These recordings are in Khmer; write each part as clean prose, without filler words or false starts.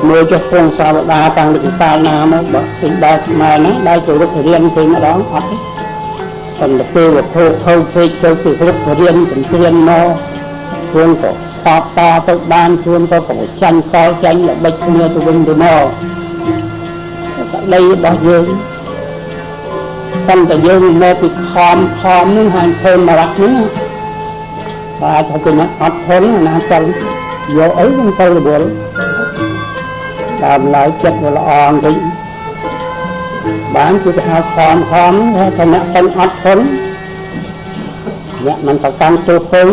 មើលចុះពងសាវតាតាំងពីកាលណាមកបើឃើញដើរខ្មែរណាដើរទៅរុករៀនឃើញម្ដងអត់ទេប៉ុន្តែពេលវត្ថុខូចពេកទៅពីរុករៀនកំព្រៀនមកខ្លួនក៏តបតទៅបានខ្លួនក៏ប្រចាញ់កលចាញ់ល្បិចគ្នាទៅវិញទៅមកក្តីរបស់យើងប៉ុន្តែយើងមកពីខំខំនឹងហើយធ្វើមរៈនេះបាទថាគេអត់ធន់ណាចង់យកអីនឹងទៅរវល់តាមឡើយចិត្តវាល្អបន្តិចបានគឺគេហៅខំខំថាអ្នកកិនអត់ធន់អ្នកមិនប្រកាន់ទោសភ័យ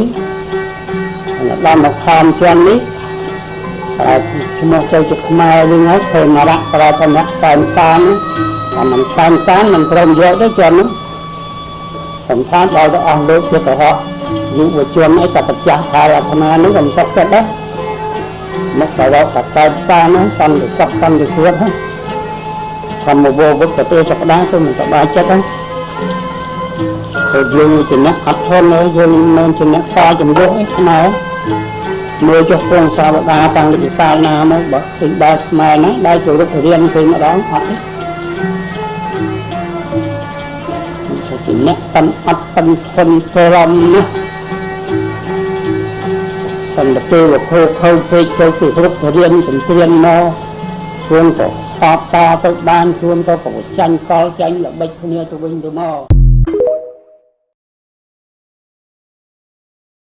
ដល់មកខំជាន់នេះតែឈ្មោះទៅជាខ្មែរវិញហើយធ្វើមរៈប្រថាអ្នកសែនសានតែមិនសែនសានមិនព្រមយកទេជាន់នោះសំខាន់ដល់ទៅអស់លោកជាកុហកយុវជនអីក៏ប្រចាស់ហើយអាត្មានេះក៏មិនសុខចិត្តដែរមកដល់កកែសានហ្នឹងសន្តិសុខសន្តិភាពហ្នឹងធម្មវវុទ្ធទេសក្តាទៅមិនសប្បាយចិត្តហ្នឹងទៅយើងជាអ្នកអត់ធន់យើងមិនមែនជាអ្នកតចំនួនអីខ្មែរមើលចុះពងសាវតាតាំងពីកាលណាមកបើឃើញដើរខ្មែរណាដើរទៅរុករៀនឃើញម្ដងអត់ទេជាអ្នកប៉ិនអត់ប៉ិនធន់ក្រមណាប៉ុន្តែពេលវត្ថុខូចពេកទៅពីរុករៀនកំព្រៀនមកខ្លួនក៏តបតទៅបានខ្លួនក៏ប្រចាញ់កលចាញ់ល្បិចគ្នាទៅវិញទៅមក។